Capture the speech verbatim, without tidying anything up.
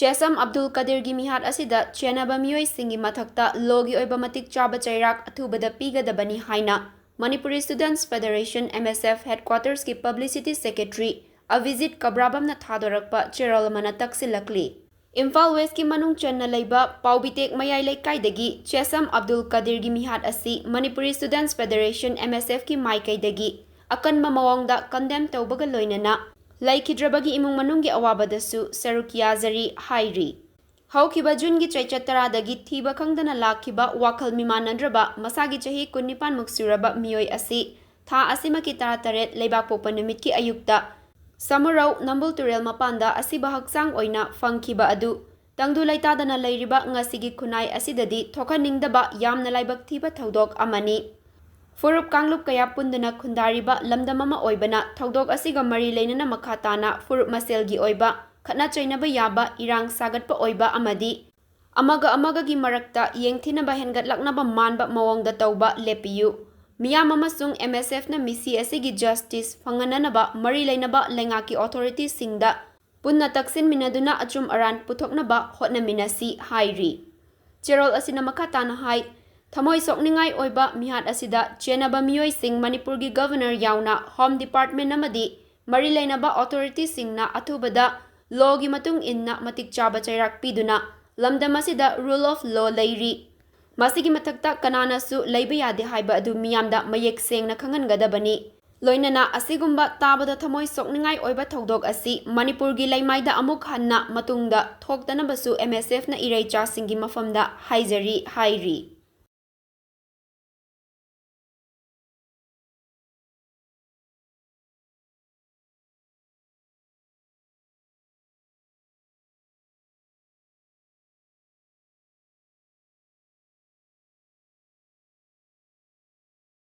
ꯆꯦꯁꯝ ꯑꯕꯗꯨꯜ ꯀꯗꯤꯔꯒꯤ ꯃꯤꯍꯥꯠ ꯑꯁꯤꯗ ꯆꯦꯟꯅꯕ ꯃꯤꯑꯣꯏꯁꯤꯡꯒꯤ ꯃꯊꯛꯇ ꯂꯣꯒꯤ ꯑꯣꯏꯕ ꯃꯇꯤꯛ ꯆꯥꯕ ꯆꯩꯔꯥꯛ ꯑꯊꯨꯕꯗ ꯄꯤꯒꯗꯕꯅꯤ ꯍꯥꯏꯅ Manipuri students federation, M S F, headquarters ꯀꯤ publicity secretary ꯑꯚꯤꯖꯤꯠ ꯀꯕ꯭ꯔꯥꯕꯝꯅ ꯊꯥꯗꯣꯔꯛꯄ ꯆꯦꯔꯣꯜ ꯑꯃꯅ ꯇꯛꯁꯤꯜꯂꯛꯂꯤ꯫ ꯏꯝꯐꯥꯜ ꯋꯦꯁ꯭ꯠꯀꯤ ꯃꯅꯨꯡ ꯆꯟꯅ ꯂꯩꯕ ꯄꯥꯎꯕꯤꯇꯦꯛ ꯃꯌꯥꯏ ꯂꯩꯀꯥꯏꯗꯒꯤ ꯆꯦꯁꯝ ꯑꯕꯗꯨꯜ ꯀꯗꯤꯔꯒꯤ ꯃꯤꯍꯥꯠ ꯑꯁꯤ Manipuri students federation, M S F ꯀꯤ ꯃꯥꯏꯀꯩꯗꯒꯤ ꯑꯀꯟꯕ ꯃꯑꯣꯡꯗ condemn ꯇꯧꯕꯒ ꯂꯣꯏꯅꯅ ꯂꯩꯈꯤꯗ꯭ꯔꯕꯒꯤ ꯏꯃꯨꯡ ꯃꯅꯨꯡꯒꯤ ꯑꯋꯥꯕꯗꯁꯨ ꯁꯔꯨꯛ ꯌꯥꯖꯔꯤ ꯍꯥꯏꯔꯤ꯫ ꯍꯧꯈꯤꯕ ꯖꯨꯟꯒꯤ ꯆꯩꯆꯠ ꯇꯔꯥꯗꯒꯤ ꯊꯤꯕ ꯈꯪꯗꯅ ꯂꯥꯛꯈꯤꯕ ꯋꯥꯈꯜ ꯃꯤꯃꯥꯟꯅꯗ꯭ꯔꯕ ꯃꯁꯥꯒꯤ ꯆꯍꯤ ꯀꯨꯟꯅꯤꯄꯥꯟ ꯃꯨꯛ ꯁꯨꯔꯕ ꯃꯤꯑꯣꯏ ꯑꯁꯤ ꯊꯥ ꯑꯁꯤꯃꯛꯀꯤ ꯇꯔꯥꯇꯔꯦꯠ ꯂꯩꯕꯥꯛꯄꯣꯛꯄ ꯅꯨꯃꯤꯠꯀꯤ ꯑꯌꯨꯛꯇ ꯁꯃꯨꯔꯧ ꯅꯝꯕꯨꯜ ꯇꯨꯔꯦꯜ ꯃꯄꯥꯟꯗ ꯑꯁꯤꯕ ꯍꯛꯆꯥꯡ ꯑꯣꯏꯅ ꯐꯪꯈꯤꯕ ꯑꯗꯨ ꯇꯪꯗꯨ ꯂꯩꯇꯥꯗꯅ ꯂꯩꯔꯤꯕ ꯉꯁꯤꯒꯤ ꯈꯨꯟꯅꯥꯏ ꯑꯁꯤꯗꯗꯤ ꯊꯣꯛꯍꯟꯅꯤꯡꯗꯕ ꯌꯥꯝꯅ ꯂꯥꯏꯕꯛ ꯊꯤꯕ ꯊꯧꯗꯣꯛ ꯑꯃꯅꯤ꯫ ꯐꯨꯔꯨꯞ ꯀꯥꯡꯂꯨꯞ ꯀꯌꯥ ꯄꯨꯟꯗꯨꯅ ꯈꯨꯟꯗꯥꯔꯤꯕ ꯂꯝꯗꯝ ꯑꯃ ꯑꯣꯏꯕꯅ ꯊꯧꯗꯣꯛ ꯑꯁꯤꯒ ꯃꯔꯤ ꯂꯩꯅꯅ ꯃꯈꯥ ꯇꯥꯅ ꯐꯨꯔꯨꯞ ꯃꯁꯦꯜꯒꯤ ꯑꯣꯏꯕ ꯈꯠꯅ ꯆꯩꯅꯕ ꯌꯥꯕ ꯏꯔꯥꯡ ꯁꯥꯒꯠꯄ ꯑꯣꯏꯕ ꯑꯃꯗꯤ ꯑꯃꯒ ꯑꯃꯒꯒꯤ ꯃꯔꯛꯇ ꯌꯦꯡꯊꯤꯅꯕ ꯍꯦꯟꯒꯠꯂꯛꯅꯕ ꯃꯥꯟꯕ ꯃꯑꯣꯡꯗ ꯇꯧꯕ ꯂꯦꯞꯄꯤꯌꯨ꯫ ꯃꯤꯌꯥꯝ ꯑꯃꯁꯨꯡ M S F ꯅ ꯃꯤꯁꯤ ꯑꯁꯤꯒꯤ justice ꯐꯪꯍꯟꯅꯅꯕ ꯃꯔꯤ ꯂꯩꯅꯕ ꯂꯩꯉꯥꯛꯀꯤ authority ꯁꯤꯡꯗ ꯄꯨꯟꯅ ꯇꯛꯁꯤꯟꯃꯤꯟꯅꯗꯨꯅ ꯑꯆꯨꯝ ꯑꯔꯥꯟ ꯄꯨꯊꯣꯛꯅꯕ ꯍꯣꯠꯅꯃꯤꯟꯅꯁꯤ ꯍꯥꯏꯔꯤ꯫ ꯆꯦꯔꯣꯜ ꯑꯁꯤꯅ ꯃꯈꯥ ꯇꯥꯅ ꯍꯥꯏ, ꯊꯃꯣꯏ ꯁꯣꯛꯅꯤꯡꯉꯥꯏ ꯑꯣꯏꯕ ꯃꯤꯍꯥꯠ ꯑꯁꯤꯗ ꯆꯦꯟꯅꯕ ꯃꯤꯑꯣꯏꯁꯤꯡ ꯃꯅꯤꯄꯨꯔꯒꯤ Governor ꯌꯥꯎꯅ Home Department ꯑꯃꯗꯤ ꯃꯔꯤ ꯂꯩꯅꯕ authority ꯁꯤꯡꯅ ꯑꯊꯨꯕꯗ law ꯒꯤ ꯃꯇꯨꯡ ꯏꯟꯅ ꯃꯇꯤꯛ ꯆꯥꯕ ꯆꯩꯔꯥꯛ ꯄꯤꯗꯨꯅ ꯂꯝꯗꯝ ꯑꯁꯤꯗ rule of law ꯂꯩꯔꯤ꯫ ꯃꯁꯤꯒꯤ ꯃꯊꯛꯇ ꯀꯅꯥꯅꯁꯨ ꯂꯩꯕ ꯌꯥꯗꯦ ꯍꯥꯏꯕ ꯑꯗꯨ ꯃꯤꯌꯥꯝꯗ ꯃꯌꯦꯛ ꯁꯦꯡꯅ ꯈꯪꯍꯟꯒꯗꯕꯅꯤ꯫ ꯂꯣꯏꯅꯅ ꯑꯁꯤꯒꯨꯝꯕ ꯇꯥꯕꯗ ꯊꯃꯣꯏ ꯁꯣꯛꯅꯤꯡꯉꯥꯏ ꯑꯣꯏꯕ ꯊꯧꯗꯣꯛ ꯑꯁꯤ ꯃꯅꯤꯄꯨꯔꯒꯤ ꯂꯩꯃꯥꯏꯗ ꯑꯃꯨꯛ ꯍꯟꯅ ꯃꯇꯨꯡꯗ ꯊꯣꯛꯇꯅꯕꯁꯨ M S F ꯅ ꯏꯔꯩꯆꯥꯁꯤꯡꯒꯤ ꯃꯐꯝꯗ ꯍꯥꯏꯖꯔꯤ ꯍꯥꯏꯔꯤ꯫